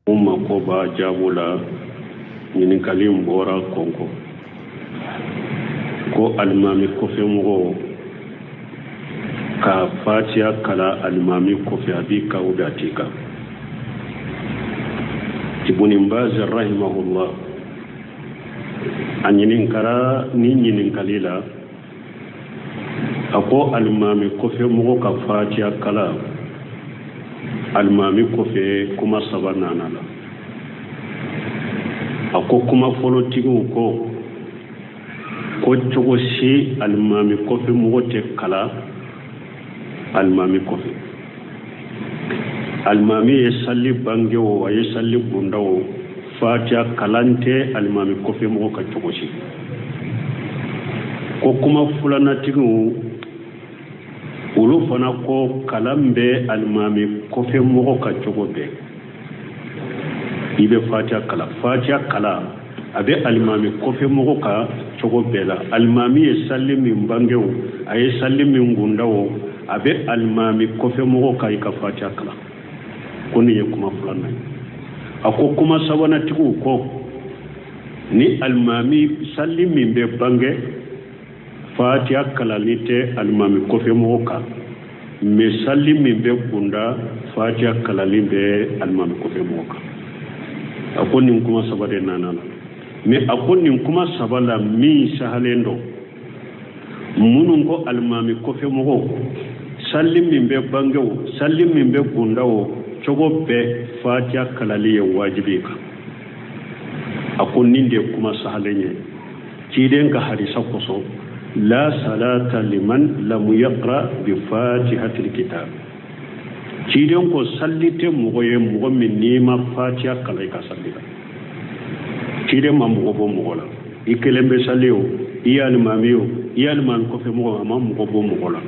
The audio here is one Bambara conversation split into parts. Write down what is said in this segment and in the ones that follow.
U mako b'a jaabu la. Ɲininkali in bɔra kɔnkɔ ko alimami kɔfɛ mɔgɔw ka fatiya kalan alimami kɔfɛ, a b'i kan ou bien a t'i kan? Ibuni Bazi rahimahullah, a ɲininkara ni ɲininkali la, a ko alimami kɔfɛ mɔgɔ ka fatiya kalan alimami kɔfɛ, kuma saba nana la. A ko kuma fɔlɔtigiw ko ko cogo si alimami kɔfɛ mɔgɔ tɛ kalan alimami kɔfɛ. Alimami ye sali bange o, a ye sali gunda o, fatiya kalan tɛ alimami kɔfɛ mɔgɔ ka cogo si. Ko kuma filanatigiw, olu fana ko kalan bɛ alimami kɔfɛ mɔgɔ ka cogo bɛɛ, i bɛ fatiya kalan. Fatiya kalan a bɛ alimami kɔfɛ mɔgɔ ka cogo bɛɛ la. Alimami ye sali min bange o, a ye sali min gunda o, a bɛ alimami kɔfɛ mɔgɔ ka i ka fatiya kalan. Ko nin ye kuma filanan ye. A ko kuma sabanatigiw ko ni alimami sali min bɛ bange, fatiya kalanni tɛ alimami kɔfɛ mɔgɔ kan, mais sali min bɛ gunda, fatiya kalanni bɛ alimami kɔfɛ mɔgɔ kan. A ko nin kuma saba de nana la. Mais a ko nin kuma saba la, min sahalen don, minnu ko alimami kɔfɛ mɔgɔw, sali min bɛ bange o, sali min bɛ gunda o, cogo bɛɛ fatiya kalali ye wajibi kan. A ko nin de ye kuma sahalen ye ciden ka hadisa kosɔn: la salata liman lam yaqra bi fatihatil kitab. Ciden ko salli tɛ mɔgɔ ye, mɔgɔ min n'i ma fatiya kalan i ka salli la. Ciden ma mɔgɔ bɔ mɔgɔ la. I kelen bɛ sali o, i ye alimami o, i ye alimami kɔfɛ mɔgɔ, a ma mɔgɔ bɔ mɔgɔ la.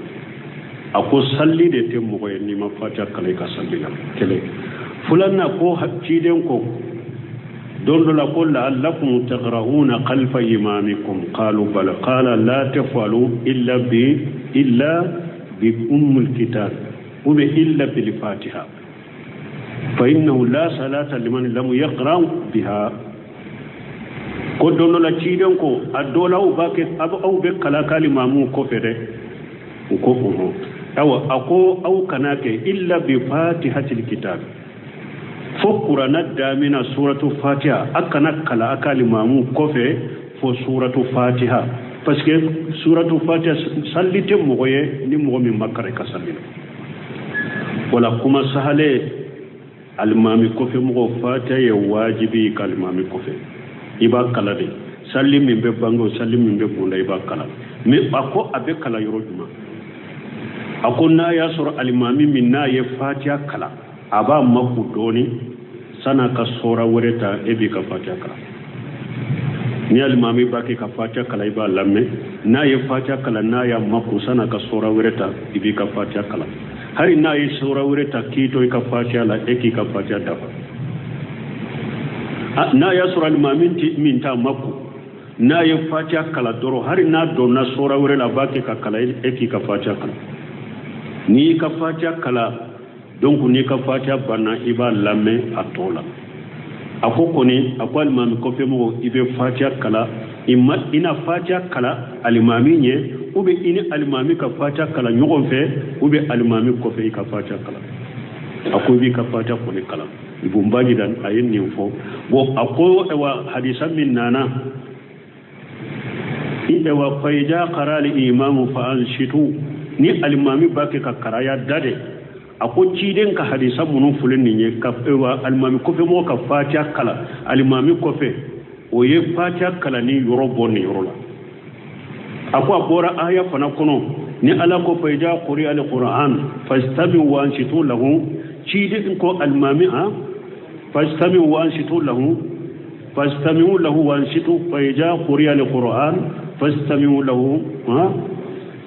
A ko salli de tɛ mɔgɔ ye n'i ma fatiya kalan i ka salli la. Kelen filanan ko ciden ko don dɔ la ko la'allakum taqra'una khalfa imamikum, qalu bala, qala la taf'alu illa bi ummul kitab ou bien illa bil fatiha, fa innahu la salata liman lam yaqra biha. Ko don dɔ la ciden ko a dɔ la aw b'a kɛ, aw bɛ kalan k'ali maamu kɔfɛ dɛ. U ko ɔhɔn. Awa, a ko aw kana kɛ illa bi fatihatil kitab, fo kurana damina suratu fatiha. A kana kala a ka limamu kɔfɛ fo suratu fatiha, parce que suratu fatiha, salli tɛ mɔgɔ ye ni mɔgɔ min ma kalan i ka salli la. Wala kuma sahale, alimami kɔfɛ mɔgɔ, fatiha ye wajibi ka alimami kɔfɛ, i b'a kala de. Salli min bɛ bange o, salli min bɛ gunda, i b'a kala. Mais a ko a bɛ kala yɔrɔ jumɛn? A ko n'a y'a sɔrɔ alimami min n'a ye fatiha kala, a b'a maku dɔɔni san'a ka sɔra wɛrɛ ta, e b'i ka fatiha kalan. Ni alimami b'a kɛ ka fatiha kalan, i b'a lamɛn. N'a ye fatiha kalan, n'a y'a maku san'a ka sɔra wɛrɛ ta, i b'i ka fatiha kalan. Hali n'a ye sɔra wɛrɛ ta k'i to i ka fatiha la, e k'i ka fatiha dafa. N'a y'a sɔrɔ alimami min t'a maku, n'a ye fatiha kalan dɔrɔn, hali n'a donna sɔra wɛrɛ la, a b'a kɛ ka kalan, e k'i ka fatiha kalan. N'i y'i ka fatiha kalan, donc n'i ka fatiha banna, i b'a lamɛn a tɔ la. A ko kɔni, a ko alimami kɔfɛ mɔgɔ, i bɛ fatiha kalan i ma, i na fatiha kalan alimami ɲɛ, ou bien i ni alimami ka fatiha kalan ɲɔgɔn fɛ, ou bien alimami kɔfɛ i ka fatiha kalan. A ko i b'i ka fatiha kɔni kalan. Ibn Baji a ye nin fɔ. Bon, a ko wa hadisa min nana wa fa idha qara al imamu fa ansitu, ni alimami b'a kɛ ka karaya da de. A ko ciden ka hadisa minnu filɛ nin ye, ka wa alimami kɔfɛ mɔgɔ ka fatiha kalan alimami kɔfɛ, o ye fatiha kalanni yɔrɔ bɔ nin yɔrɔ la. A ko a bɔra aya fana kɔnɔ ni Ala ko fa idha quri'a al-Qur'an fastami'u wa ansitu lahu. Ciden ko alimami a fastami'u wa ansitu lahu, fastami'u lahu wa ansitu, fa idha quri'a al-Qur'an fastami'u lahu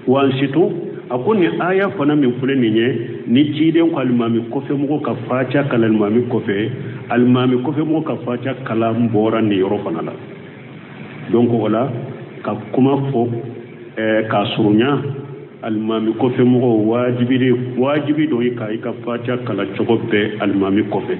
wa ansitu. A ko nin aya fana min filɛ nin ye, ni ciden ko alimami kɔfɛ mɔgɔ ka fatiha kalan alimami kɔfɛ, alimami kɔfɛ mɔgɔ ka fatiha kalan bɔra nin yɔrɔ fana la. Donc o la ka kuma fɔ k'a surunya, alimami kɔfɛ mɔgɔ, wajibi de, wajibi don i ka fatiha kalan cogo bɛɛ alimami kɔfɛ.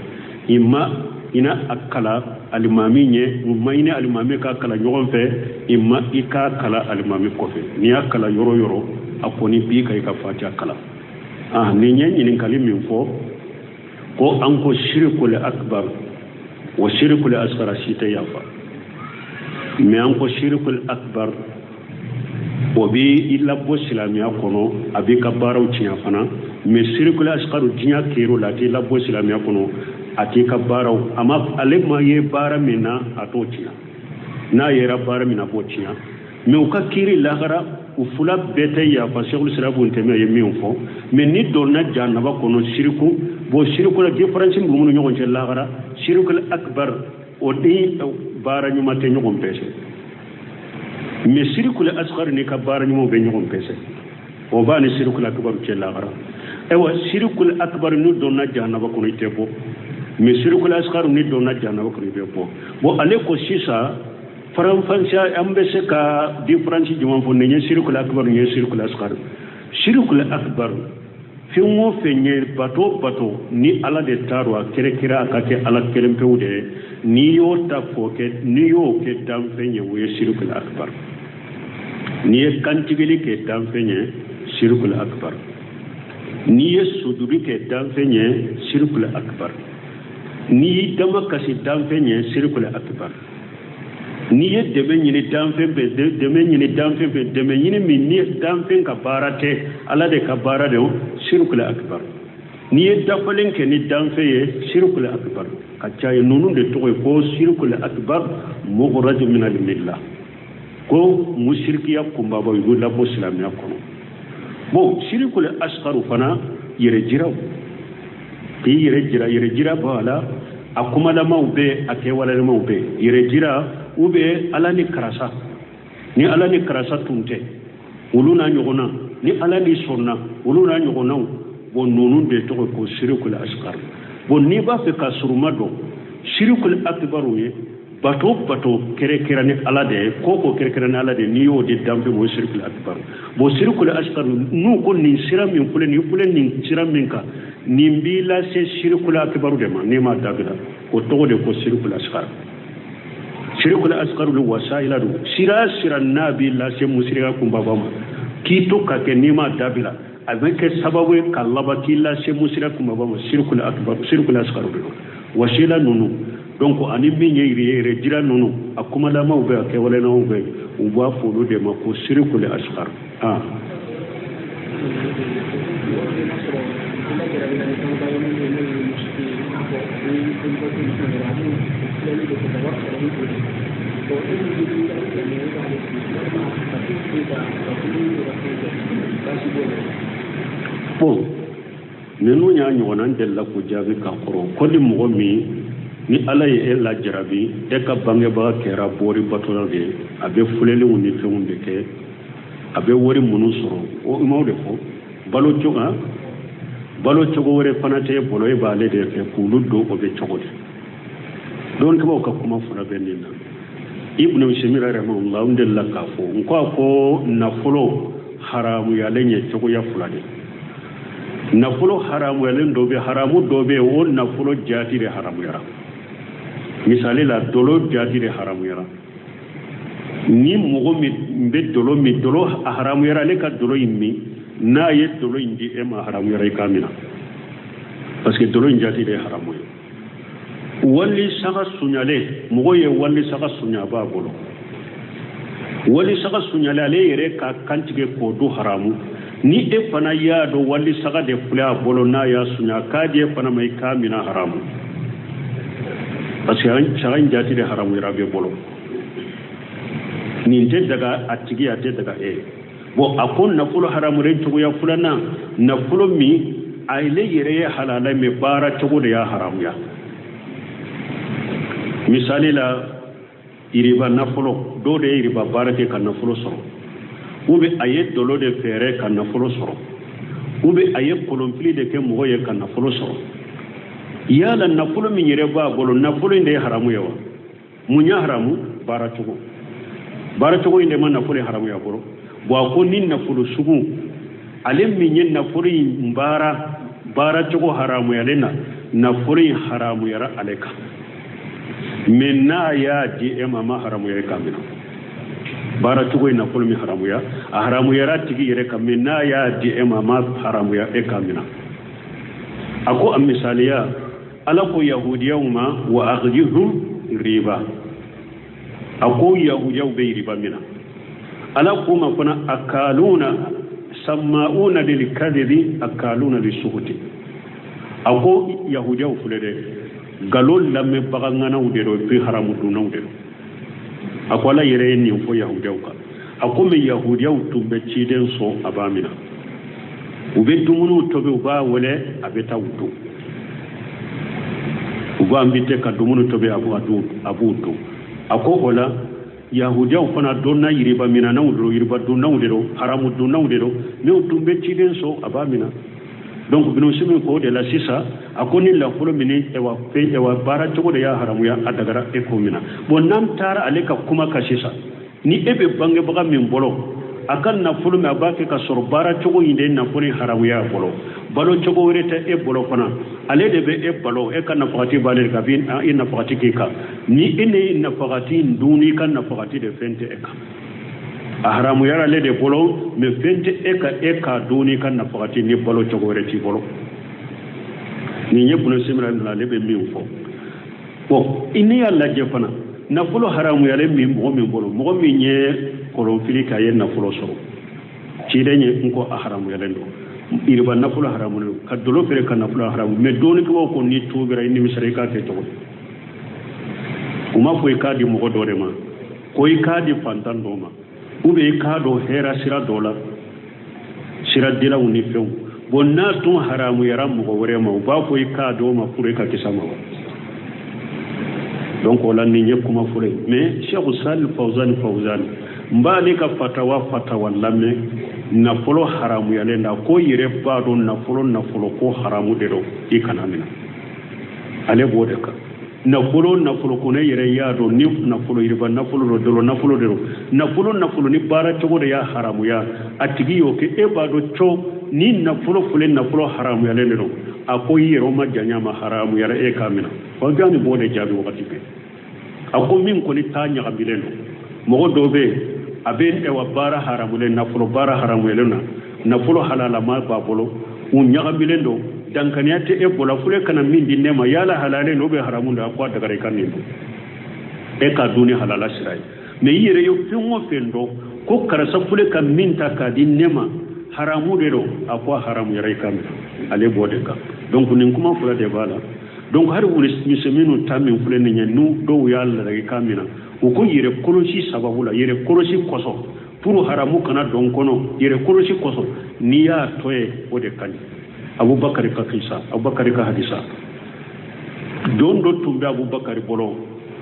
I ma I na a kalan alimami ɲɛ, u ma ɲini alimami k'a kalan ɲɔgɔn fɛ, i ma i k'a kalan alimami kɔfɛ. N'i y'a kalan yɔrɔ yɔrɔ, a kɔni b'i kan i ka fatiya kalan. Ah, nin ye ɲininkali min fɔ ko an ko shirikul akbar wa shirikul asghar si tɛ yafa, mais an ko shirikul akbar o b'i labɔ silamɛya kɔnɔ, a b'i ka baaraw tiɲɛ fana. Mais shirikul asghar, diɲɛ kɛr'o la, a t'i labɔ silamɛya kɔnɔ, a t'i ka baaraw, a ma ale ma ye baara min na, a t'o tiɲɛ. N'a yera baara min na, a b'o tiɲɛ. Mais u ka kiiri lahara, u fila bɛɛ tɛ yafa. Sɛkul Islam Ibn Taymiya ye min fɔ, mais n'i donna jahanaba kɔnɔ siriku, bon siriku la différence min b'u ni ɲɔgɔn cɛ lahara, sirikul akbar o ni baara ɲuman tɛ ɲɔgɔn pɛsɛ, mais sirikul asghar n'i ka baara ɲumanw bɛ ɲɔgɔn pɛsɛ, o b'a ni sirikul akbar cɛ lahara. Ayiwa, sirikul akbar n'i donna jahanaba kɔnɔ, i tɛ bɔ, mais sirikul asghar n'i donna jahanaba kɔnɔ, i bɛ bɔ. Bon, ale ko sisan faranfasiya, an bɛ se ka différence jumɛn fɔ? Nin ye sirikul akbar, nin ye sirikul asghar. Sirikul akbar, fɛn o fɛn ye bato bato ni Ala de ta don, a kɛrɛkɛrɛ a ka kɛ Ala kelen pewu de ye, n'i y'o ta k'o kɛ, n'i y'o kɛ danfɛn ye, o ye sirikul akbar. N'i ye kantigɛli kɛ danfɛn ye, sirikul akbar. N'i ye sujudi kɛ danfɛn ye, sirikul akbar. N'i y'i damakasi danfɛn ye, sirikul akbar. N'i ye dɛmɛ ɲini danfɛn fɛ, dɛmɛ ɲini danfɛn fɛ, dɛmɛ ɲini min ni danfɛn ka baara tɛ, Ala de ka baara de, o sirikul akbar. N'i ye dafalen kɛ ni danfɛn ye, sirikul akbar ka ca ye. Ninnu de tɔgɔ ye ko sirikul akbar mukhraj min al milla, ko musirikiya kunbaba, i b'o labɔ silamɛya kɔnɔ. Bon, sirikul asgaru fana, yɛrɛ jiraw, k'i yɛrɛ jira, yɛrɛ jira b'a la, a kumalamaw bɛ, a kɛwalelamaw bɛ. Yɛrɛ jira u bɛ Ala ni karasa, ni Ala ni karasa tun tɛ, olu n'a ɲɔgɔnna, ni Ala ni sɔnna, olu n'a ɲɔgɔnnaw. Bon, ninnu de tɔgɔ ko sirikul asgar. Bon, n'i b'a fɛ ka suruma dɔn, sirikul akbaru ye bato bato kɛrɛkɛrɛ ni Ala de ye, ko ko kɛrɛkɛrɛ ni Ala de ye, n'i y'o di danfɛn ma, o ye sirikul akbar. Bon, sirikul asgar, n'u ko nin sira min filɛ nin filɛ nin sira min kan, nin b'i lase sirikul akbar de ma n'i m'a dabila, o tɔgɔ de ko sirikul asgar. Sirikul asgar lu wasaila don, sira sira n'a b'i lase musirika kunbaba ma, k'i to ka kɛ n'i m'a dabila, a bɛ kɛ sababu ye ka laban k'i lase musirika kunbaba ma, sirikul akbar, sirikul asgar de don. Wasila ninnu donc, ani min ye yɛrɛ jira ninnu, a kumalamaw bɛ, a kɛwalelamaw bɛ, u b'a fɔ olu de ma ko sirikul asgar. Ah, bon, ninnu y'a ɲɔgɔnna, n delila k'o jaabi ka kɔrɔ ko ni mɔgɔ min ni Ala ye e lajarabi, e ka bangebaga kɛra bɔri batola de ye, a bɛ filɛliw ni fɛnw de kɛ, a bɛ wari minnu sɔrɔ, o m'aw de fɔ balo cogo, balo cogo wɛrɛ fana tɛ e bolo, e b'ale de fɛ k'olu don, o bɛ cogo di? Dɔnnikɛbaaw ka kuma fila bɛ nin na. Ibn Usaymin rahimahullah, n delila k'a fɔ n ko a ko nafolo haramuyalen ye cogoya fila de. Nafolo haramuyalen dɔ bɛ, haramu dɔ bɛ yen, o nafolo jaati de haramuyara. Misali la, dolo jaati de haramuyara. Ni mɔgɔ min bɛ dolo min, dolo a haramuyara ale ka dolo in min, n'a ye dolo in di e ma, haramuyara i k'a minɛ, parce que dolo in jaati de ye haramu ye. Wali saga suɲalen, mɔgɔ ye wali saga suɲa, a b'a bolo wali saga suɲalen, ale yɛrɛ ka kantigɛ k'o du haramu. Ni e fana y'a dɔn wali saga de filɛ a bolo, n'a y'a suɲa k'a di e fana ma, i k'a minɛ haramu, parce que saga in jaati de haramuyara bɛ bolo. Nin tɛ daga a tigi, a tɛ daga e ye. Bon, a ko nafolo haramuyalen cogoya filanan, nafolo min ale yɛrɛ ye halala, mais baara cogo de y'a haramuya. Misali la, iriba nafolo, dɔw de ye iriba baara kɛ ka nafolo sɔrɔ, ou bien a ye dolo de feere ka nafolo sɔrɔ, ou bien a ye kolonfili de kɛ mɔgɔ ye ka nafolo sɔrɔ. Yala nafolo min yɛrɛ b'a bolo, nafolo in de ye haramu ye wa? Mun y'a haramu? Baara cogo, baara cogo in de ma nafolo ye haramu y'a bolo. Bon, a ko ni nafolo sugu, ale min ye nafolo in baara, baara cogo haramuyalen na, nafolo in haramuyara ale kan. Mais n'a y'a di e ma, a ma haramuya e k'a minɛ. Baara cogo ye nafolo min haramuya, a haramuyara tigi yɛrɛ kan, mais n'a y'a di e ma, a ma haramuya e k'a minɛ. A ko a misaliya, Ala ko yahudiyaw ma wa akhdihum riba, a ko yahudiyaw bɛ riba minɛ. Ala ko ma fana akaluna sama'una lil kadhibi akaluna lisuhuti. A ko yahudiyaw filɛ dɛ, nkalon lamɛnbaga ŋanaw de don, puis haramu dunnaw de don. A ko Ala yɛrɛ ye nin fɔ yahudiyaw kan. A ko mais yahudiyaw tun bɛ ciden sɔn, a b'a minɛ, u bɛ dumuniw tobi, u b'a wele, a bɛ taa u dun. U b'a invité ka dumuni tobi, a b'u dun. A ko o la yahudiyaw fana donna yiriba minɛnaw de don, yiriba dunnaw de don, haramu dunnaw de don, mais u tun bɛ ciden sɔn, a b'a minɛ. Donc Ibn Usaymin ko o de la sisan, a ko ni nafolo min ewa fɛn ewa baara cogo de y'a haramuya, a dagara e k'o minɛ. Bon, n'an taara ale ka kuma kan sisan, ni e bɛ bangebaga min bolo, a ka nafolo min a b'a kɛ ka sɔrɔ baara cogo in de ye nafolo in haramuya a bolo, balo cogo wɛrɛ tɛ e bolo fana, ale de bɛ e balo, e ka nafagati b'ale de kan, a bɛ i nafagati k'i kan. Ni e ne nafagati in dun, n'i ka nafagati de fɛn tɛ e kan, a haramuyara ale de bolo, mais fɛn tɛ e ka e k'a dun n'i ka nafagati, ni balo cogo wɛrɛ t'i bolo. Nin ye Ibn Usaymin ale bɛ min fɔ. Bon, n'i y'a lajɛ fana, nafolo haramuyalen min mɔgɔ min bolo, mɔgɔ min ye kolonfili k'a ye nafolo sɔrɔ, ciden ye n ko a haramuyalen don, iriba nafolo haramuyalen don, ka dolo feere ka nafolo haramu. Mais dɔɔnikɛbaw ko n'i tuubira i nimisara, i k'a kɛ cogo di? U m'a fɔ i k'a di mɔgɔ dɔ de ma, ko i k'a di fantan dɔ ma, ou bien i k'a dɔn hɛrɛ sira dɔ la, sira dilaw ni fɛnw. Bon, n'a tun haramuyara mɔgɔ wɛrɛ ma, u b'a fɔ i k'a d'o ma pour i ka kisi a ma wa? Donc o la nin ye kuma fɔlɔ ye. Mais Cheikh Salih Fawzan n b'ale ka fatawa lamɛn, nafolo haramuyalen da, ko yɛrɛ b'a dɔn nafolo ko haramu de don, i kana minɛ. Ale b'o de kan. Nafolo ko ne yɛrɛ y'a dɔn ni nafolo yiriba nafolo don, dolo nafolo de don, nafolo ni baara cogo de y'a haramuya, a tigi y'o kɛ, e b'a dɔn co ni nafolo filɛ nafolo haramuyalen de don, a ko i yɛrɛ ma janya ma haramuyara e k'a minɛ. Fawzan b'o de jaabi wagati bɛɛ. A ko min kɔni t'a ɲagamilen don, mɔgɔ dɔw bɛ yen a bɛ ewa baara haramulen, nafolo baara haramuyalen na, nafolo halalama b'a bolo, u ɲagamilen don, dankaniya tɛ e bolo, fo e kana min di ne ma, yala halalen don bɛ haramu don, a ko a dagara i ka nin don, e k'a dun ni halala sira ye. Mais i yɛrɛ ye fɛn o fɛn dɔn ko karisa fule ka min ta k'a di ne ma haramu de don, a ko a haramuyara i ka minɛ, ale b'o de kan. Donc nin kuma fila de b'a la. Donc hali misɛnninw ta min filɛ nin ye, n'u dɔw y'a ladege k'a minɛ, u ko yɛrɛ kɔlɔsi sababu la, yɛrɛ kɔlɔsi kosɔn, pour haramu kana don kɔnɔ, yɛrɛ kɔlɔsi kosɔn, n'i y'a tɔ ye o de ka ɲi. Abubakari ka kisa, Abubakari ka hadisa, don dɔ tun bɛ Abubakari bolo,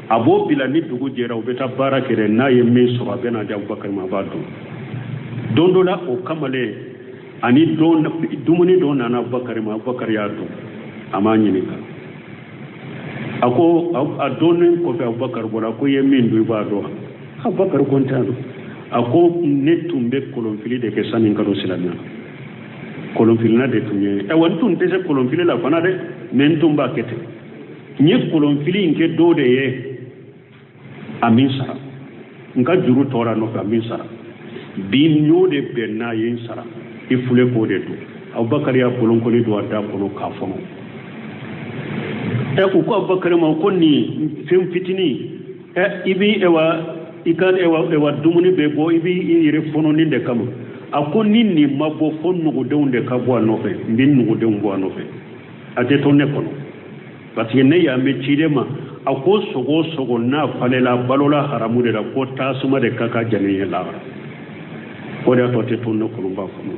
a b'o bila ni dugu jɛra, u bɛ taa baara kɛ dɛ, n'a ye min sɔrɔ a bɛ n'a di Abubakari ma, a b'a dun. Don dɔ la o kamalen ani dumuni dɔ nana Abubakari ma, Abubakari y'a dun, a m'a ɲininka. A ko a donnen kɔfɛ Abubakari bɔra, ko i ye min dun i b'a dɔn? Abubakari ko n t'a dɔn. A ko ne tun bɛ kolonfili de kɛ sanni n ka don silamɛya la, kolonfilina de tun ye, ayiwa n tun tɛ se kolonfili la fana dɛ, mais n tun b'a kɛ ten. N ye kolonfili in kɛ dɔ de ye, a min sara, n ka juru tɔɔrɔ a nɔfɛ, a min sara, bi n y'o de bɛn n'a ye, n sara, i fule k'o de dun. Abubakari y'a bolonkɔni don a da kɔnɔ k'a fɔnɔ. Ɛ u ko Abubakari ma ko nin fɛn fitinin, ɛ i b'i ewa i ka ewa dumuni bɛ bɔ, i b'i yɛrɛ fɔnɔ nin de kama. A ko ni nin ma bɔ fo nugudenw de ka bɔ a nɔfɛ, n bɛ nugudenw bɔ a nɔfɛ, a tɛ to ne kɔnɔ, parce que ne y'a mɛn ciden ma, a ko sogo sogo n'a falela balola haramu de la, ko tasuma de ka kan jani ye lahara, o de y'a to a tɛ to ne kɔnɔ, n b'a fɔnɔ.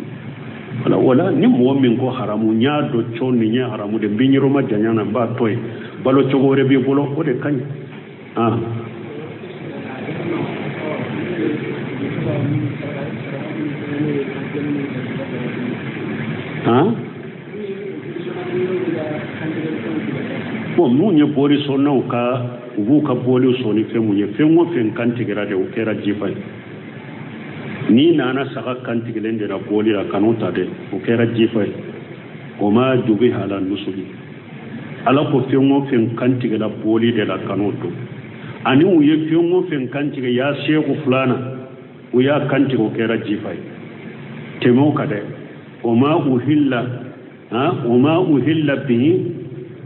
Wala wala ni mɔgɔ min ko haramu, n y'a dɔn co nin ye haramu de, n bɛ n yɔrɔ ma janya na, n b'a to yen, balo cogo wɛrɛ b'i bolo, o de ka ɲi. Bon, minnu ye bɔli sɔnnaw ka, u b'u ka bɔliw sɔn ni fɛn mun ye, fɛn o fɛn kan tigɛra de, o kɛra jifa ye. N'i nana saga kan tigɛlen de la bɔli la, kan'o ta dɛ, o kɛra jifa ye. O ma jubi hala nusuli. Ala ko fɛn o fɛn kantigɛla boli de la kan'o dun. Ani u ye fɛn o fɛn kantigɛ ya seku fulana, u y'a kantigɛ o kɛra jifa ye. Tɛmɛ o kan dɛ. O ma uhilla, ha, o ma uhilla bihi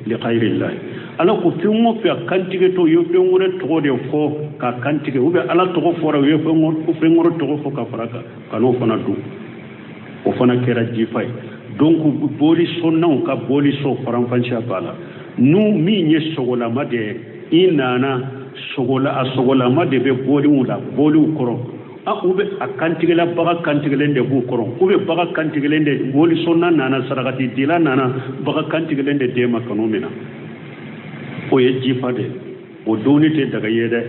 li ghayrillah. Ala ko fɛn o fɛn a kantigɛ to, u ye fɛn wɛrɛ tɔgɔ de fɔ ka kantigɛ, ou bien Ala tɔgɔ fɔra, u ye fɛn wɛrɛ tɔgɔ fɔ ka fara kan, ka n'o fana dun. O fana kɛra jifa ye. Donc boli sɔnnaw ka boli so faranfasiya b'a la. N'u min ye sogolama de ye, i nana sogola, a sogolama de bɛ boliw la, boliw kɔrɔ. A, u bɛ a kantigɛla baga kantigɛlen de b'u kɔrɔ, u bɛ baga kantigɛlen de, boli sɔnna nana, sarakati dila nana, baga kantigɛlen de d'e ma kan'o minɛ. O ye jifa de ye. O donni tɛ daga ye dɛ.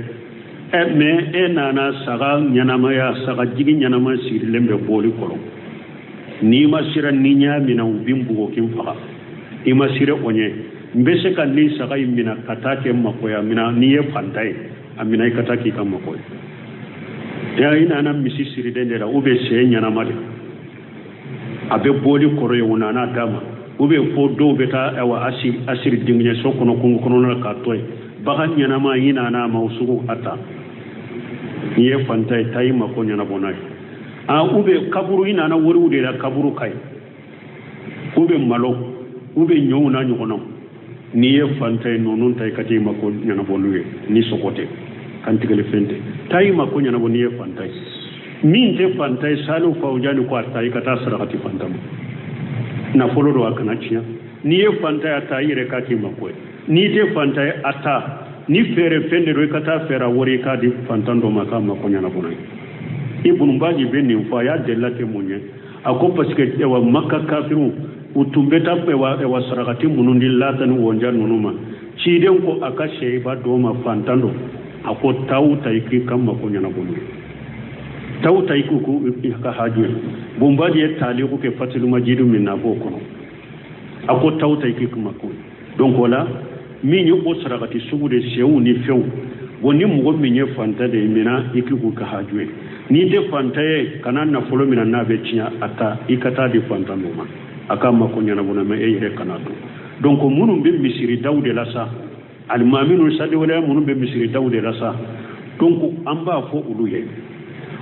Mais e nana saga ɲɛnamaya, saga jigi ɲɛnama sirilen bɛ boli kɔrɔ. N'i ma siran ni y'a minɛ, u bɛ n bugɔ k'i faga. I ma siran o ɲɛ. N bɛ se ka nin saga in minɛ ka taa kɛ makoya minɛ, n'i ye fantan ye, a minɛ i ka taa k'i ka mako ye. Ya, i nana misi sirilen de la, ou bien sɛ ɲɛnama de. A bɛ boli kɔrɔ ye, u nana d'a ma. Ou bien fo dɔw bɛ taa, ayiwa, a siri dingɛso kɔnɔ, kungo kɔnɔna la k'a to yen. Bagan ɲɛnama, i nana a ma, o sugu a ta. N'i ye fantan ye, taa i mako ɲɛnabɔ n'a ye. Ou bien kaburu, i nana wariw de la, kaburu ka ɲi. Ou bien malo, ou bien ɲɔw n'a ɲɔgɔnnaw. N'i ye fantan ye, ninnu ta i ka taa i mako ɲɛnabɔ n'u ye, ni sogo tɛ, kantigɛli fɛn tɛ. Taa i mako ɲɛnabɔ n'i ye fantan ye. Min tɛ fantan ye, Salihu Fawujani ko a ta i ka taa sarakati fantan ma. Nafolo don, a kana tiɲɛ. N'i ye fantan ye, a ta i yɛrɛ k'a k'i mako ye. N'i tɛ fantan ye, a ta. Ni feere fɛn de don, i ka taa feere a wari i k'a di fantan dɔ ma k'a mako ɲɛnabɔ n'a ye. Ibn Baji bɛ nin fɔ, a y'a delila kɛ mun ye? A ko parce que ɛwà Maka kafiriw, u tun bɛ taa ɛwà sarakati minnu di Lata ni Wɔnja ninnu ma. Ciden ko a ka sɛyiba dɔw ma, fantan don, a ko taw ta i k'i ka mako ɲɛnabɔ n'u ye. Taw ta i k'u k'u ka haju ye. Bonbaji ye taliku kɛ Fatilu Majidu min na, a b'o kɔnɔ. A ko taw ta i k'i ka mako ye. Donc o la, min ye o sarakati sugu de sɛw ni fɛnw, bon ni mɔgɔ min ye fantan de ye, mina i k'i k'u ka haju ye. N'i tɛ fantan ye, kana nafolo mina n'a bɛ tiɲɛ, a ta i ka taa di fantan dɔ ma, a k'a mako ɲɛnabɔ n'a ye, e yɛrɛ kana dun. Donc minnu bɛ misiri daw de la sa, alimami ninnu sadiwaleya minnu bɛ misiri daw de la sa, donc an b'a fɔ olu ye,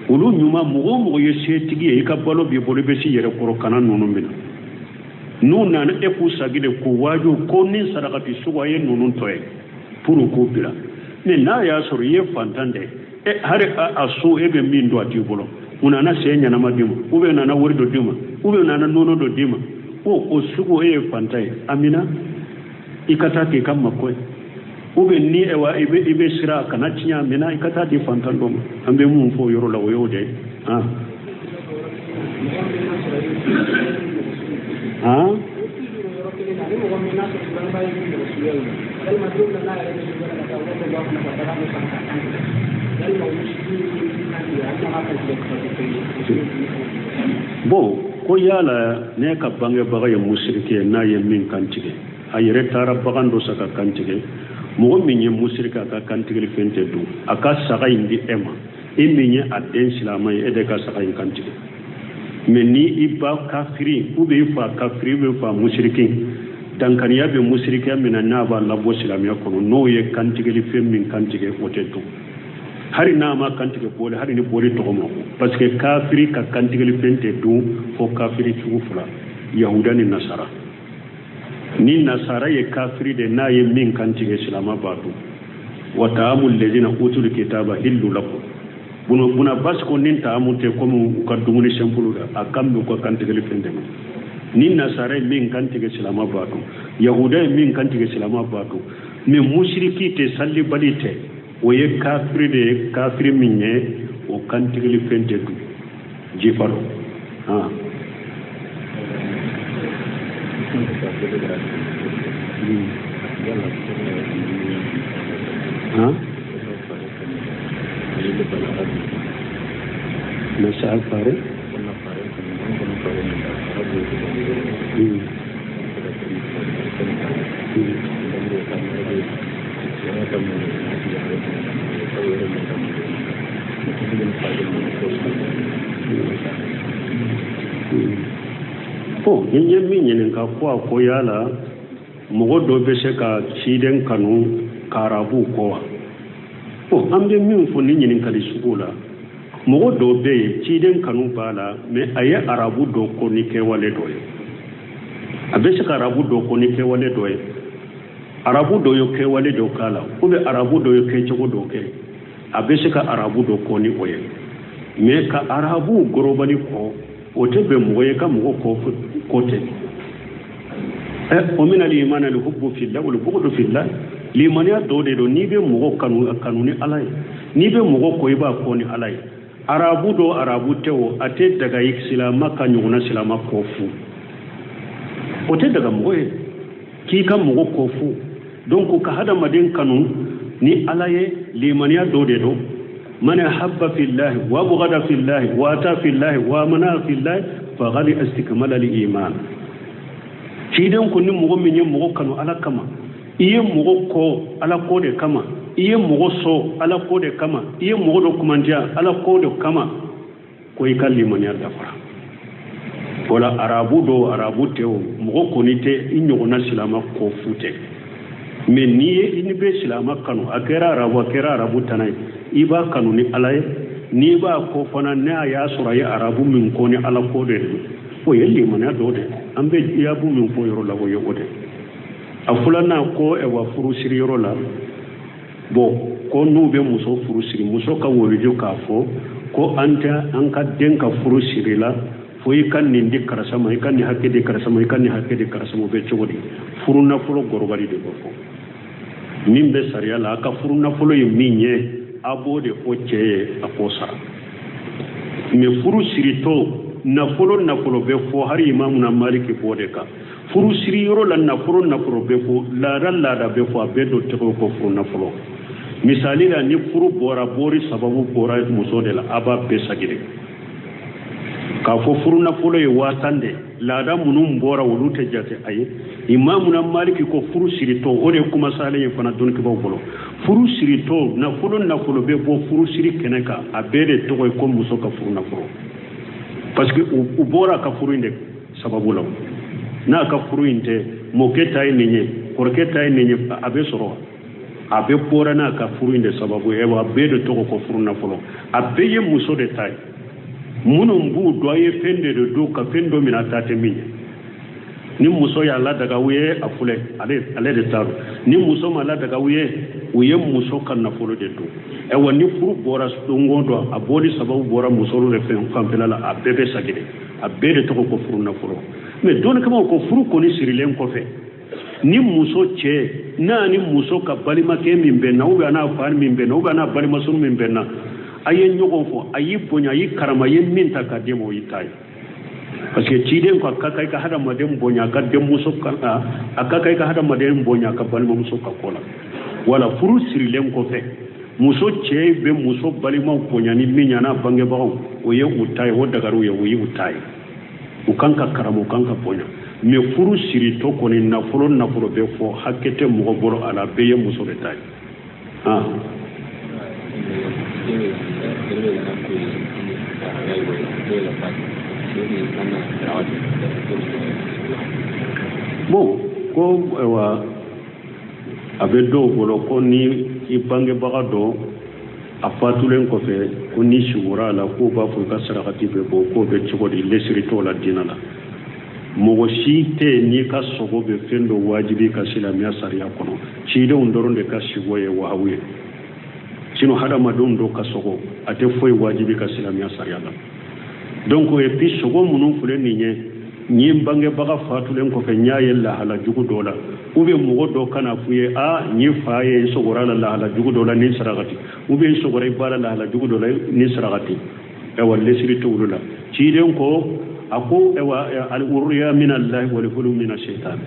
olu ɲuman, mɔgɔ o mɔgɔ ye setigi ye, i ka balo b'i bolo, i bɛ s'i yɛrɛ kɔrɔ, kana ninnu minɛ. N'u nana e k'u sagi de k'u waaju ko ni sarakati sugu a ye ninnu tɔ ye pour k'u bila. Mais n'a y'a sɔrɔ i ye fantan de ye, hali a so e bɛ min don a t'i bolo, u nana sɛ ɲɛnama d'i ma, ou bien u nana wari dɔ d'i ma, ou bien u nana nɔnɔ dɔ d'i ma, o sugu e ye fantan ye, a mina i ka taa k'i ka mako ye. Ou bien ni ɛwa i bɛ siran a kana tiɲɛ, a mina i ka taa di fantan dɔ ma. An bɛ mun fɔ o yɔrɔ la, o y'o de ye. Han? Han? Bon, ko yala ne ka bangebaga ye musiriki ye, n'a ye min kantigɛ, a yɛrɛ taara bagan dɔ san ka kantigɛ, mɔgɔ min ye musiriki, a ka kantigɛli fɛn tɛ dun, a ka saga in di e ma, e min ye a den silamɛ ye, e de ka saga in kantigɛ. Mais ni i ba kafiri, ou bien i fa kafiri, ou bien fa musiriki, dankariya bɛ musirikiya min na n'a b'a labɔ silamɛya kɔnɔ, n'o ye kantigɛli fɛn min kantigɛ, o tɛ dun. Hali n'a ma kantigɛ boli, hali ni boli tɔgɔ ma ko, parce que kafiri ka kantigɛli fɛn tɛ dun fo kafiri sugu fila, yahuda ni nasara. Ni nasara ye kafiri de, n'a ye min kantigɛ, silamɛ b'a dun. Wa ta'amul ladzina utul kitaba hillu lakum. Buna basi ko ni ta'amu tɛ komi u ka dumuni simple la, a kan bɛ u ka kantigɛli fɛn de ma. Ni nasara ye min kantigɛ, silamɛ b'a dun. Yahuda ye min kantigɛ, silamɛ b'a dun. Mais musiriki tɛ, salibali tɛ, o ye kafiri de ye, kafiri min ye o kantigɛli fɛn tɛ dun, jifa don. Han. Han? Masa fare? Bon, ni ye min ɲininka ko a ko yala Mɔgɔ dɔ bɛ se ka ciden kanu ka arabuw kɔn wa? Bon, an bɛ min fɔ nin ɲininkali sugu la, mɔgɔ dɔ bɛ yen, ciden kanu b'a la, mais a ye arabu dɔ kɔn ni kɛwale dɔ ye. A bɛ se ka arabu dɔ kɔn ni kɛwale dɔ ye. Arabu dɔ ye kɛwale dɔ k'a la, ou bien arabu dɔ ye kɛcogo dɔ kɛ, a bɛ se ka arabu dɔ kɔn ni o ye. Mais ka arabu gorobali kɔn, o tɛ bɛn mɔgɔ ye ka mɔgɔ kɔn ten. O min al-iman al-hubbu fillah wal bughdu fillah, limaniya dɔ de don. N'i bɛ mɔgɔ kanu, a kanu ni Ala ye. N'i bɛ mɔgɔ kɔn, i b'a kɔn ni Ala ye. Arabu dɔ, arabu tɛ o, a tɛ daga i silama ka ɲɔgɔnna silama kɔn fu. O tɛ daga mɔgɔ ye k'i ka mɔgɔ kɔn fu. Donc ka hadamaden kanu ni Ala ye, limaniya dɔ de don. Man ahabba fillahi wa abghada fillahi wa ata fillahi wa mana fillahi faqad istakmala al-iman. Ciden ko ni mɔgɔ min ye mɔgɔ kanu Ala kama, i ye mɔgɔ kɔn Ala ko de kama, i ye mɔgɔ sɔn Ala ko de kama, i ye mɔgɔ dɔ kumandiya Ala ko de kama, ko i ka limaniya dafara. Wala arabu dɔ, arabu tɛ o, mɔgɔ kɔni tɛ i ɲɔgɔnna silama kɔn fu tɛ. Mais n'i ye i bɛ silama kanu, a kɛra arabu, a kɛra arabu tana ye, i b'a kanu ni Ala ye. N'i b'a kɔn fana, n'a y'a sɔrɔ a ye arabu min kɔn ni Ala ko de don, o ye limaniya dɔ de. An bɛ jaabu min fɔ yɔrɔ la, o ye o de. A filanan ko ɛwa furu siri yɔrɔ la, bon, ko n'u bɛ muso furu siri, muso ka waliju k'a fɔ ko an tɛ an ka den ka furu siri la fo i ka nin di karisa ma, i ka nin hakɛ di karisa ma, i ka nin hakɛ di karisa ma. O bɛ cogo di? Furu nafolo gɔrɔbali de bɛ fɔ. Min bɛ sariya la, a ka furu nafolo ye min ye, a b'o de fɔ cɛ ye, a k'o sara. Mais furu siritɔ, nafolo nafolo bɛ fɔ, hali imamuna Maliki b'o de kan. Furu siri yɔrɔ la, nafolo nafolo bɛ fɔ, laada laada bɛ fɔ, a bɛɛ dɔ tɔgɔ ko furu nafolo. Misali la, ni furu bɔra, bɔri sababu bɔra muso de la, a b'a bɛɛ sagire k'a fɔ furu nafolo ye 10,000 de. Laada minnu bɔra, olu tɛ jate. A ye imamuna Maliki ko furu siritɔ, o de ye kuma salen ye fana dɔnnikɛbaaw bolo. Furu siritɔ, nafolo nafolo bɛ bɔ furu siri kɛnɛ kan, a bɛɛ de tɔgɔ ye ko muso ka furu nafolo, parce que u bɔra a ka furu in de sababu la. N'a ka furu in tɛ, mɔkɛ ta ye nin ye, kɔrɔkɛ ta ye nin ye, a bɛ sɔrɔ a bɛ bɔra n'a ka furu in de sababu ye. A bɛɛ de tɔgɔ ko furu nafolo, a bɛɛ ye muso de ta ye. Minnu b'u dɔn, a ye fɛn de don ka fɛn dɔ minɛ, a ta tɛ min ye. Ni muso y'a ladaga u ye, a filɛ, ale de ta don. Ni muso ma ladaga u ye, u ye muso ka nafolo de don. Ayiwa, ni furu bɔra don o don, a bɔli sababu bɔra muso de fɛn fanfɛla la, a bɛɛ bɛ sagire, a bɛɛ de tɔgɔ ko furu nafolo. Mais dɔnnikɛbaaw ko furu kɔni sirilen kɔfɛ, ni muso cɛ n'a ni muso ka balimakɛ min bɛnna, ou bien n'a fa min bɛnna, ou bien n'a balimamuso min bɛnna, a ye ɲɔgɔn fɔ, a y'i bonya, a y'i karama, a ye min ta k'a d'e ma, o y'i ta ye. Parce que ciden ko a ka kan i ka hadamaden bonya a ka denmuso kan, a ka kan i ka hadamaden bonya a ka balimamuso ka ko la. Wala furu sirilen kɔfɛ, muso cɛ bɛ muso balimaw bonya ni min ye, a n'a bangebagaw, o ye u ta ye, o dagariw ye, o ye u ta ye. U kan ka karama, u kan ka bonya. Mais furu siritɔ kɔni, nafolo nafolo bɛ fɔ, hakɛ tɛ mɔgɔ bolo a la, bɛɛ ye muso de ta ye. Bon, ko ayiwa, a bɛ dɔw bolo ko ni i bangebaga dɔ a fatulen kɔfɛ, ko ni sugora a la, k'o b'a fɔ i ka sarakati bɛ bɔ, k'o bɛ cogo di? Lesiri t'o la diinɛ la. Mɔgɔ si tɛ yen n'i ka sogo bɛ fɛn dɔ wajibi ka silamɛya sariya kɔnɔ. Cidenw dɔrɔn de ka sigo ye wahawu ye. Sinon hadamadenw dɔ ka sogo, a tɛ foyi wajibi ka silamɛya sariya la. Donc et puis sogo minnu filɛ nin ye, n ye bangebaga fatulen kɔfɛ, n y'a ye lahala jugu dɔ la, ou bien mɔgɔ dɔ kana f'u ye, a n ye fa ye, n sogora la lahala jugu dɔ la ni sarakati, ou bien n sogora i ba la lahala jugu dɔ la ni sarakati, ayiwa, lesiri tɛ olu la. Ciden ko a ko ayiwa, al-urya min allahi wal hulum min ash-shaytan.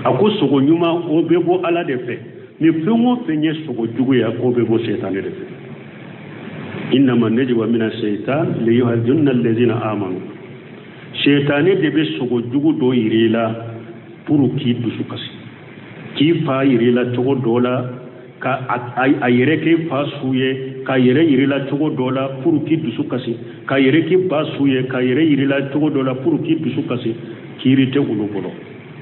A ko sogo ɲuman, o bɛ bɔ Ala de fɛ, ni fɛn o fɛn ye sogo jugu ye, k'o bɛ bɔ seytanɛ de fɛ. Innama najwa min ash-shaytan liyuhzina alladhina amanu. Seytanɛ de bɛ sogo jugu dɔ yir'i la pour k'i dusu kasi, k'i fa yir'i la cogo dɔ la, ka a yɛrɛ k'i fa su ye, k'a yɛrɛ yir'i la cogo dɔ la pour k'i dusu kasi, k'a yɛrɛ k'i ba su ye, k'a yɛrɛ yir'i la cogo dɔ la pour k'i dusu kasi. Kiiri tɛ olu bolo.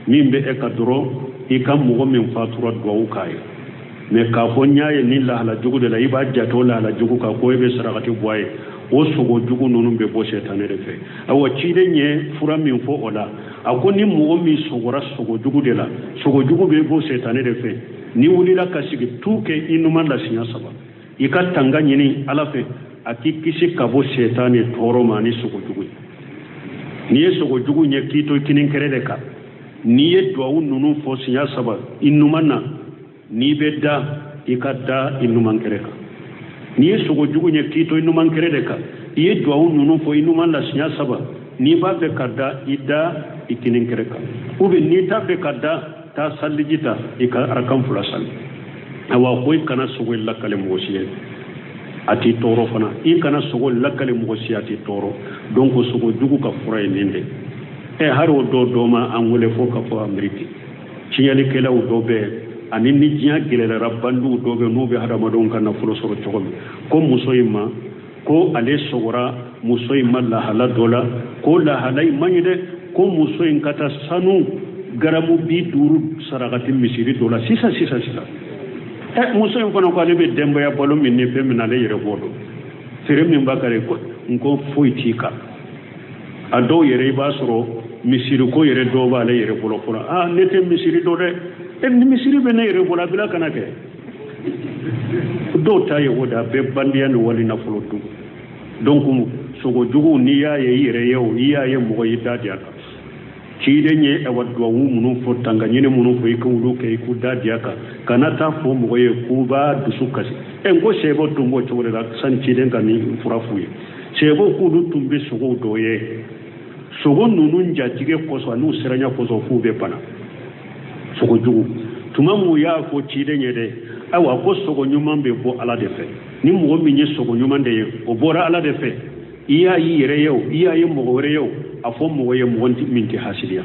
Min bɛ e ka dɔrɔn i ka mɔgɔ min fatura duwawu k'a ye, mais k'a fɔ n y'a ye ni lahala jugu de la, i b'a jate o lahala jugu kan ko e bɛ sarakati bɔ a ye, o sogo jugu ninnu bɛ bɔ sɛtanɛ de fɛ. Ayiwa, ciden ye fura min fɔ o la, a ko ni mɔgɔ min sogora sogo jugu de la, sogo jugu bɛ bɔ sɛtanɛ de fɛ, n'i wulila ka sigi tu kɛ i numan la siɲɛ saba, i ka tanga ɲini Ala fɛ a k'i kisi ka bɔ sɛtanɛ tɔɔrɔ ma ani sogo jugu ye. N'i ye sogo jugu ye k'i to kinin kɛrɛ de kan, n'i ye duwawu ninnu fɔ siɲɛ saba i numan na, n'i bɛ da i ka da i numan kɛrɛ kan. N'i ye sogo jugu ye k'i to i numan kɛrɛ de kan, i ye duwawu ninnu fɔ i numan la siɲɛ saba, n'i b'a fɛ ka da i da i kinin kɛrɛ kan, ou bien n'i t'a fɛ ka da, taa saliji ta i ka arakan fila sali. Awa, ko i kana sogo lakale mɔgɔ si ye, a t'i tɔɔrɔ fana. I kana sogo lakale mɔgɔ si, a t'i tɔɔrɔ. Donc sogo jugu ka fura ye nin de. Ɛ, hali o dɔ ma an wele fo ka fɔ Ameriki tiɲɛlikɛlaw dɔ bɛ, ani ni diɲɛ gɛlɛyara, bandiw dɔ bɛ, n'u bɛ hadamadenw ka nafolo sɔrɔ cogo min, ko muso in ma, ko ale sɔgɔra muso in ma lahala dɔ la, ko lahala in man ɲi dɛ, ko muso in ka taa sanu garamu 50 sarakati misiri dɔ la sisan sisan sisan. Ɛ, muso in fana ko ale bɛ denbaya balo min ni fɛn min na, ale yɛrɛ b'o dɔn, feere min b'a kari ko n ko foyi t'i kan. A dɔw yɛrɛ, i b'a sɔrɔ misiri ko yɛrɛ dɔw b'ale yɛrɛ bolo fɔlɔ. Aa, ne tɛ misiri dɔn dɛ. E, ni misiri bɛ ne yɛrɛ bolo, a bila kana kɛ. Dɔw ta ye o de, a bɛɛ bandiya ni wali nafolo dun. Donc sogo jugu, n'i y'a ye i yɛrɛ ye o, i y'a ye mɔgɔ y'i da di a kan, ciden ye awa duwawu minnu fɔ, tanga ɲini minnu fɔ, i k'olu kɛ, i k'u da di a kan, kana taa fɔ mɔgɔ ye k'u b'a dusu kasi. Ɛ, n ko sɛbɛw tun b'o cogo de la sani ciden ka nin fura f'u ye. Sɛbɛw k'olu tun bɛ sogow dɔ ye, sogo ninnu jatigɛ kosɔn an'u siranya kosɔn f'u bɛ bana sogo jugu. Tuma mun y'a fɔ ciden ye dɛ, ayiwa, ko sogo ɲuman bɛ bɔ Ala de fɛ. Ni mɔgɔ min ye sogo ɲuman de ye, o bɔra Ala de fɛ. I y'a y'i yɛrɛ ye o, i y'a ye mɔgɔ wɛrɛ ye o, a fɔ mɔgɔ ye mɔgɔ min tɛ hasidiya.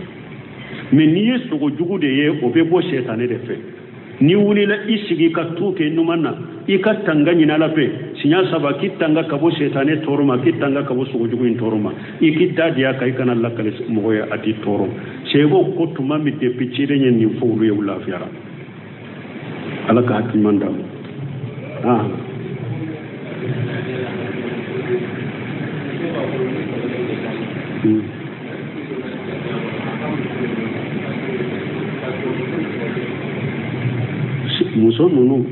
Mais n'i ye sogo jugu de ye, o bɛ bɔ sɛtanɛ de fɛ. N'i wulila i sigi ka tu kɛ ɲuman na, i ka tanga ɲini Ala fɛ siɲɛ saba, k'i tanga ka bɔ sɛtanɛ tɔɔrɔ ma, k'i tanga ka bɔ sogo jugu in tɔɔrɔ ma, i k'i da di a kan, i kana lakale mɔgɔ ye, a t'i tɔɔrɔ. Sɛbɛw ko tuma min depuis ciden ye nin fɔ olu ye, u lafiyara. Ala ka hakili ɲuman d'an ma. Muso ninnu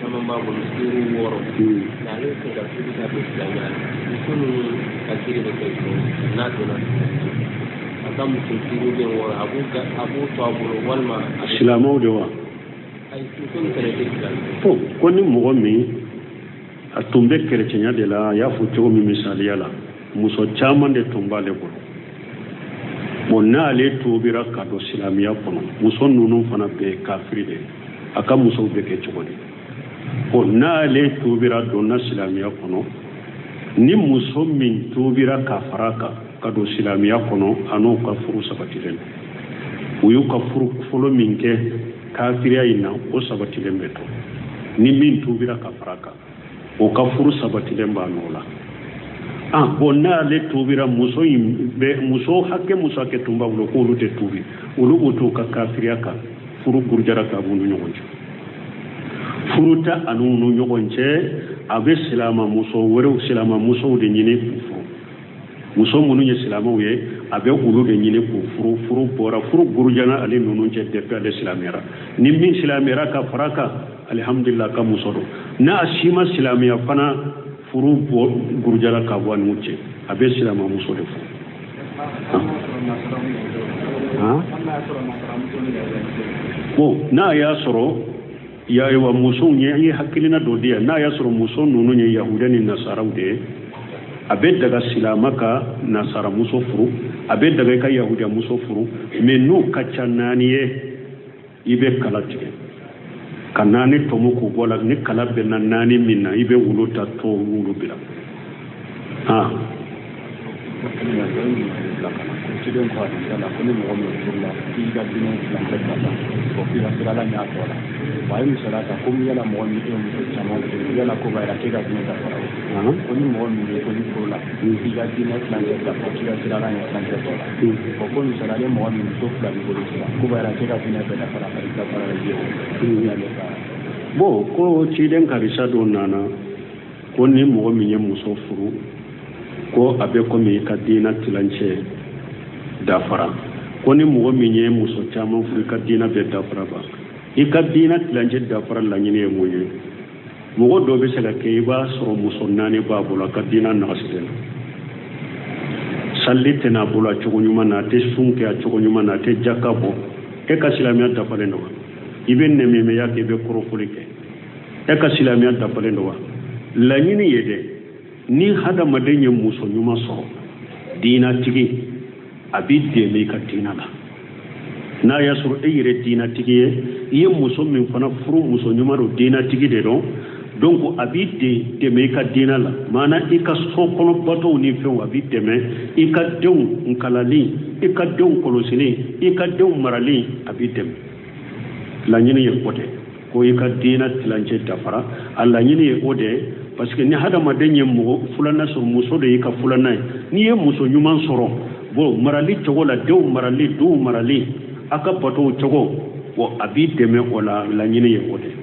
caman b'a bolo, duuru, wɔɔrɔ, nka ale bɛ fɛ ka tuubi ka don silamɛya la. Muso ninnu ka kiiri bɛ kɛ jumɛn n'a donna a ka muso duuru bɛ wɔɔrɔ, a b'u to a bolo walima? Silamɛw de wa? Ayi, muso min fɛnɛ tɛ silamɛ. Bon, ko ni mɔgɔ min a tun bɛ kerecɛnya de la, a y'a fɔ cogo min misaliya la, muso caman de tun b'ale bolo. Bon, n'ale tuubira ka don silamɛya kɔnɔ, muso ninnu fana bɛɛ kafiri de, a ka musow bɛ kɛ cogo di? Bon, n'ale tuubira donna silamɛya kɔnɔ, ni muso min tuubira ka fara kan ka don silamɛya kɔnɔ, a n'o ka furu sabatilen don. U y'u ka furu fɔlɔ min kɛ kafiriya in na, o sabatilen bɛ to. Ni min tuubira ka fara kan, o ka furu sabatilen b'a nɔ la. Ah bon, n'ale tuubira, muso in bɛ muso hakɛ, muso hakɛ tun b'a bolo k'olu tɛ tuubi, olu b'u to ka kafiriya kan, furu gurujara ka b'u ni ɲɔgɔn cɛ, furu tɛ a n'u ni ɲɔgɔn cɛ. A bɛ silama muso wɛrɛw, silama musow de ɲini k'u furu. Muso minnu ye silamɛw ye, a bɛ olu de ɲini k'u furu. Furu bɔra, furu gurujana ale ninnu cɛ depuis ale silamɛyara. Ni min silamɛyara ka fara kan, alihamudulila, ka muso don. N'a si ma silamɛya fana, furu bɔ gurujara ka bɔ a n'u cɛ, a bɛ silama muso de furu. Bon, n'a y'a sɔrɔ ayiwa, musow ye, an ye hakilina dɔ di yan, n'a y'a sɔrɔ muso ninnu ye yahudiya ni nasaraw de ye, a bɛ daga silama ka nasara muso furu, a bɛ daga i ka yahudiya muso furu. Mais n'u ka ca naani ye, i bɛ kala tigɛ ka naani tɔmɔ k'o bɔ la. Ni kala bɛnna naani min na, i bɛ wulu ta, tɔ wulu bila. Ah, Ciden ko hadisa la ko ni mɔgɔ min furula k'i ka diinɛ tilancɛ dafa, bon k'i ka siran Ala ɲɛ a tɔ la. Bon, a ye misaliya ta ko yala mɔgɔ min e ye muso caman furu, yala ko b'a jira k'e ka diinɛ dafara o? Ko ni mɔgɔ min bɛ ko ni furula k'i ka diinɛ tilancɛ dafa, k'i ka siran Ala ɲɛ tilancɛ tɔ la. Bon, ko misaliya ni mɔgɔ min muso fila b'i bolo sisan, ko b'a jira k'e ka diinɛ bɛɛ dafara, dafara i ye o y'ale ka. Bon, ko ciden karisa dɔ nana ko ni mɔgɔ min ye muso furu, ko a bɛ komi i ka diinɛ tilancɛ dafara, ko ni mɔgɔ min ye muso caman furu, i ka diinɛ bɛɛ dafara ba. I ka diinɛ tilancɛ dafara laɲini ye mun ye? Mɔgɔ dɔ bɛ se ka kɛ, i b'a sɔrɔ muso naani b'a bolo, a ka diinɛ nagasilen don, salli tɛna a bolo a cogo ɲuman na, a tɛ sun kɛ a cogo ɲuman na, a tɛ jaka bɔ. E ka silamɛya dafalen don wa? I bɛ nɛmɛmɛya kɛ, i bɛ kɔrɔfɔli kɛ, e ka silamɛya dafalen don wa? Laɲini ye dɛ, ni hadamaden ye muso ɲuman sɔrɔ, diinatigi, a b'i dɛmɛ i ka diina la. N'a y'a sɔrɔ e yɛrɛ diinatigi ye, i ye muso min fana furu, muso ɲuman don, diinatigi de don, donc a b'i dɛmɛ i ka diina la. Maana i ka so kɔnɔ batow ni fɛnw, a b'i dɛmɛ i ka denw kalali, i ka denw kɔlɔsili, i ka denw marali, a b'i dɛmɛ. Laɲini ye o de, ko i ka diina tilancɛ dafara, a laɲini ye o de ye. Parce que ni hadamaden ye mɔgɔ filanan sɔrɔ, muso de y'i ka filanan ye, n'i ye muso ɲuman sɔrɔ, bon, marali cogo la, denw marali, duw marali, a ka batow cogo, bon, a b'i dɛmɛ o la. Laɲini ye o de ye.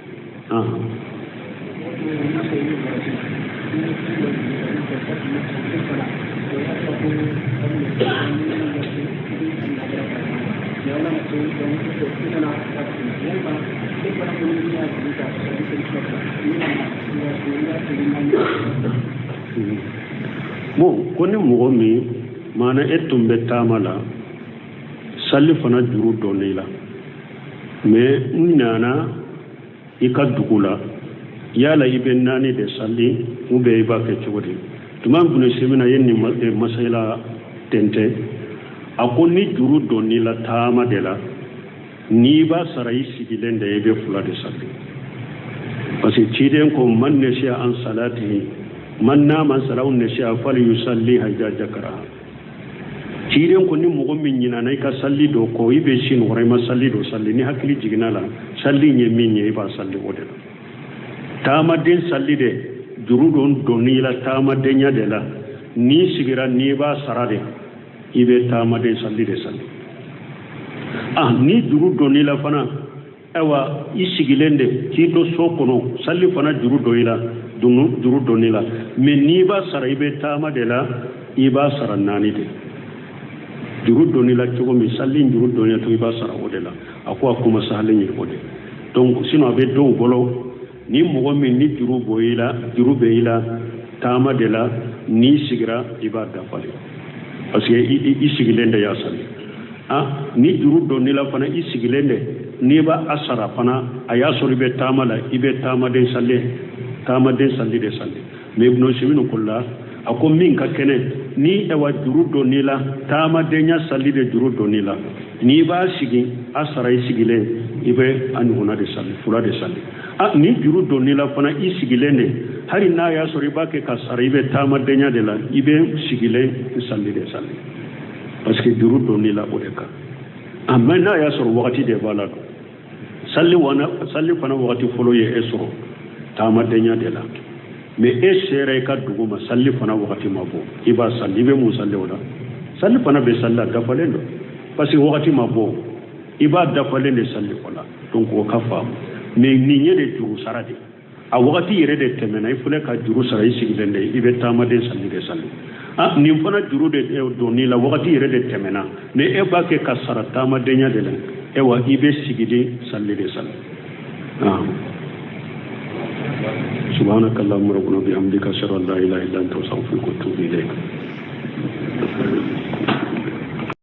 Bon, ko ni mɔgɔ min maana e tun bɛ taama la, sali fana juru donn'i la, mais n nana i ka dugu la, yala i bɛ naani de sali ou bien i b'a kɛ cogo di? Tuma Ibn Semina ye nin masala tɛntɛn. A ko ni juru donn'i la taama de la, n'i b'a sara i sigilen de, i bɛ fila de sali, parce que ciden ko man nasiya an salatihi, man nama an salaw nasiya fali yusalliha idha zakaraha. Ciden ko ni mɔgɔ min ɲinana i ka sali dɔ kɔ, i bɛ sin wɔrɔ, i ma sali dɔ sali, ni hakili jiginna la sali ye min ye, i b'a sali o de la. Taamaden sali de juru don donn'i la taamadenya de la, n'i sigira n'i b'a sara de, i bɛ taamaden sali de sali. Ah, ni juru donn'i la fana, ayiwa, i sigilen de k'i to so kɔnɔ, sali fana juru don i la, juru donn'i la, mais n'i b'a sara i bɛ taama de la, i b'a sara naani de. Juru donn'i la cogo min, sali juru donn'i la cogo, i b'a sara o de la. A ko a kuma sahalen ye o de. Donc sinon a bɛ dɔw bolo, ni mɔgɔ min ni juru bɔ i la, juru bɛ i la taama de la, n'i sigira i b'a dafalen, parce que i sigilen de y'a sali. Ah, ni juru donn'i la fana, i sigilen de n'i b'a a sara fana, a y'a sɔrɔ i bɛ taama la, i bɛ taamaden sali, taamaden sali de sali. Mais Ibn Seminu ko la, a ko min ka kɛnɛ, ni ayiwa juru donn'i la taamadenya sali de juru donn'i la, n'i b'a sigi a sara i sigilen, i bɛ a ɲɔgɔnna de sali, fila de sali. Ah, ni juru donn'i la fana i sigilen de, hali n'a y'a sɔrɔ i b'a kɛ ka sara i bɛ taamadenya de la, i bɛ sigilen sali de sali, parce que juru donn'i la o de kan. Ah, mais n'a y'a sɔrɔ wagati de b'a la don, sali wana sali fana wagati fɔlɔ ye e sɔrɔ taamadenya de la, mais e sera i ka dugu ma, sali fana wagati ma bɔ, i b'a sali, i bɛ mun sali o la? Sali fana bɛ sali la dafalen don, parce que wagati ma bɔ, i b'a dafalen de sali o la. Donc o ka faamu. Mais nin ye de juru sara de, a wagati yɛrɛ de tɛmɛna, i filɛ ka juru sara i sigilen de, i bɛ taamaden sali de sali. Ah, nin fana juru de donn'i la, wagati yɛrɛ de tɛmɛna, mais e b'a kɛ ka sara taamadenya de la, ayiwa, i bɛ sigilen sali de sali. Ah, سبحانك اللهم ربنا بحمدك، اشهد ان لا اله الا انت، استغفرك واتوب اليك.